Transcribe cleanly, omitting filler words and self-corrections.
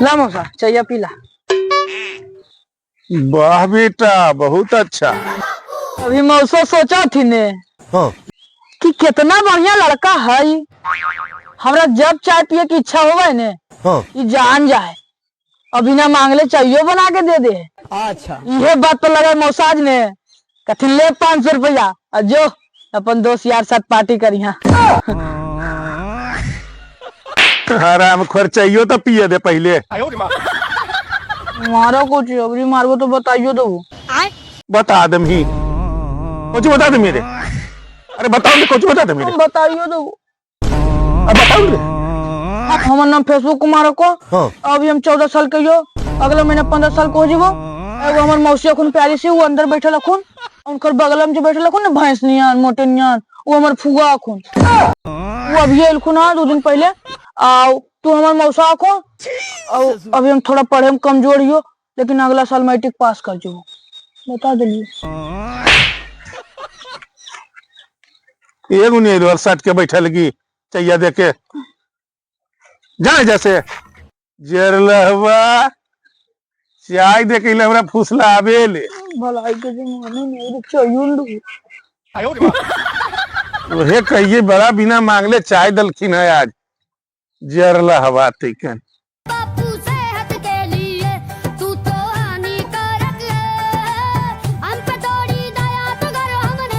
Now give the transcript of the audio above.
ला मौसा, चाय पीला। वाह बेटा, बहुत अच्छा। अभी मौसो सोचा थी ने कि कितना बढ़िया लड़का है ई। हमरा जब चाय पिए की इच्छा होवे ने, ई जान जाए और बिना मांगले चाइयो बना के दे दे। अच्छा। ये बात तो लगा मौसाज ने कथी ले 500 रुपया और जो अपन दोस्त यार साथ पार्टी करी। हाँ। आराम खर्चाइयो तो पिए दे पहले। मारो कुछ अबरी मारबो तो बताइयो दो। बता दम ही कुछ बता दे मेरे। अरे बताओ ने, कुछ बता दे मेरे। बताइयो दो। अब बताओ रे। हमर नाम फेसबुक कुमार को। अभी हम 14 साल के यो, अगला महीना 15 साल को हो जीवो। एगो हमर मौसी अखुन प्यारी सी, वो अंदर बैठल अखुन। उनकर बगल में जो बैठल अखुन ने, भैंस नियन मोटे नियन, वो हमर फुआ अखुन, वो अभी एलखुन हाँ 2 दिन पहले। आ तू हमर मौसा अखुन। और अभी हम थोड़ा पढ़े में कमजोर हियो, लेकिन अगला साल मैट्रिक पास कर जीवो। बता दिलिए। एगो नहीं रोल सट के बैठल की चैया दे के जाए जैसे जरलहवा चाय दे के हमरा फुसला आबे ले। भलाई के जमाने में चाहिए दो। वहे कहिए बड़ा बिना मांगले चाय दलखिन है आज जरला हवा तैकन।